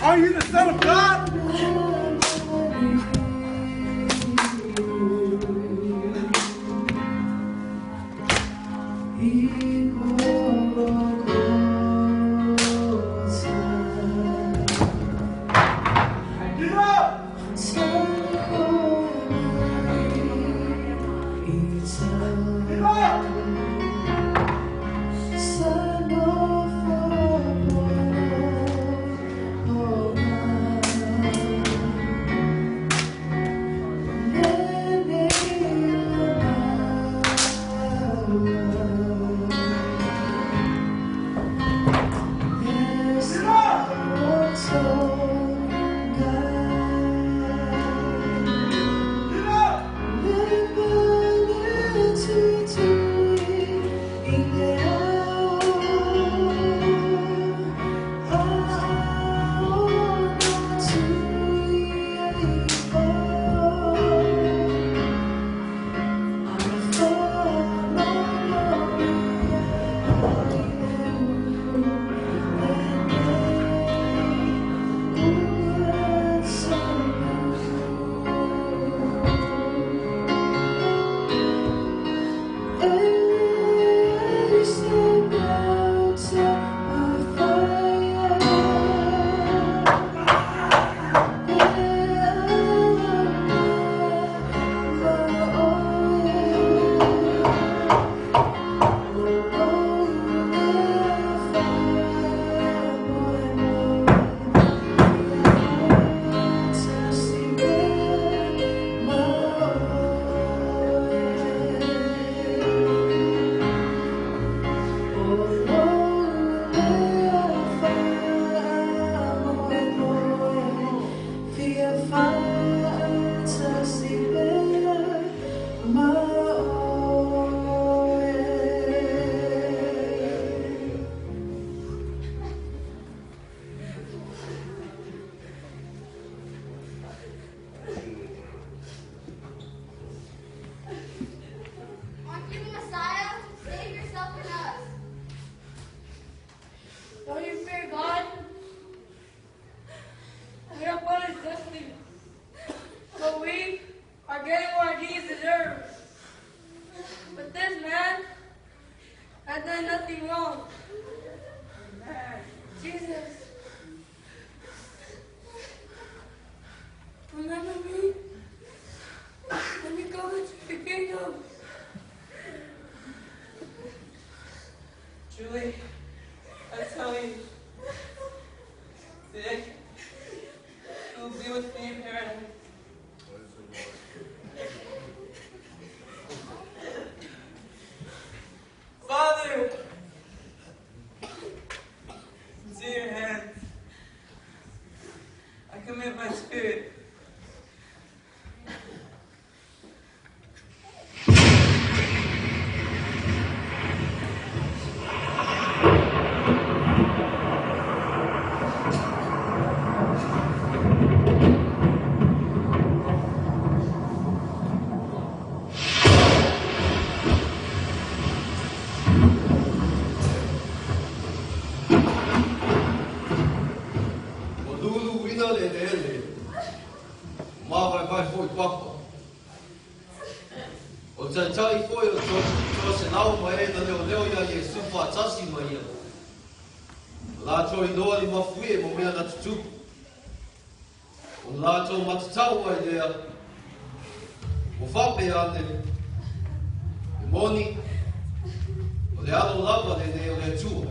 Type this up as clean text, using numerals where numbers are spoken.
Are you the Son of God? Get up! Get up! Get up! Get up! Aren't you the Messiah? Save yourself and us. Don't you fear God? We are punished justly, but we are getting what our deeds deserve. But this man has done nothing wrong. Jesus, remember me when you come into your kingdom. Truly, I tell you, today you will be with me in paradise. Father, into your hands I commit my spirit. O lulu ina le le ele. O mawai vai foi papa. O taitai foi o to se nau mai e na leo leo ia Iesu whaatasi mai ia. O lātou iloa li mafue mo mea na tutupu. O lātou matatau ai lea. O whape ane. E moni. O le alo lava le le o le atua.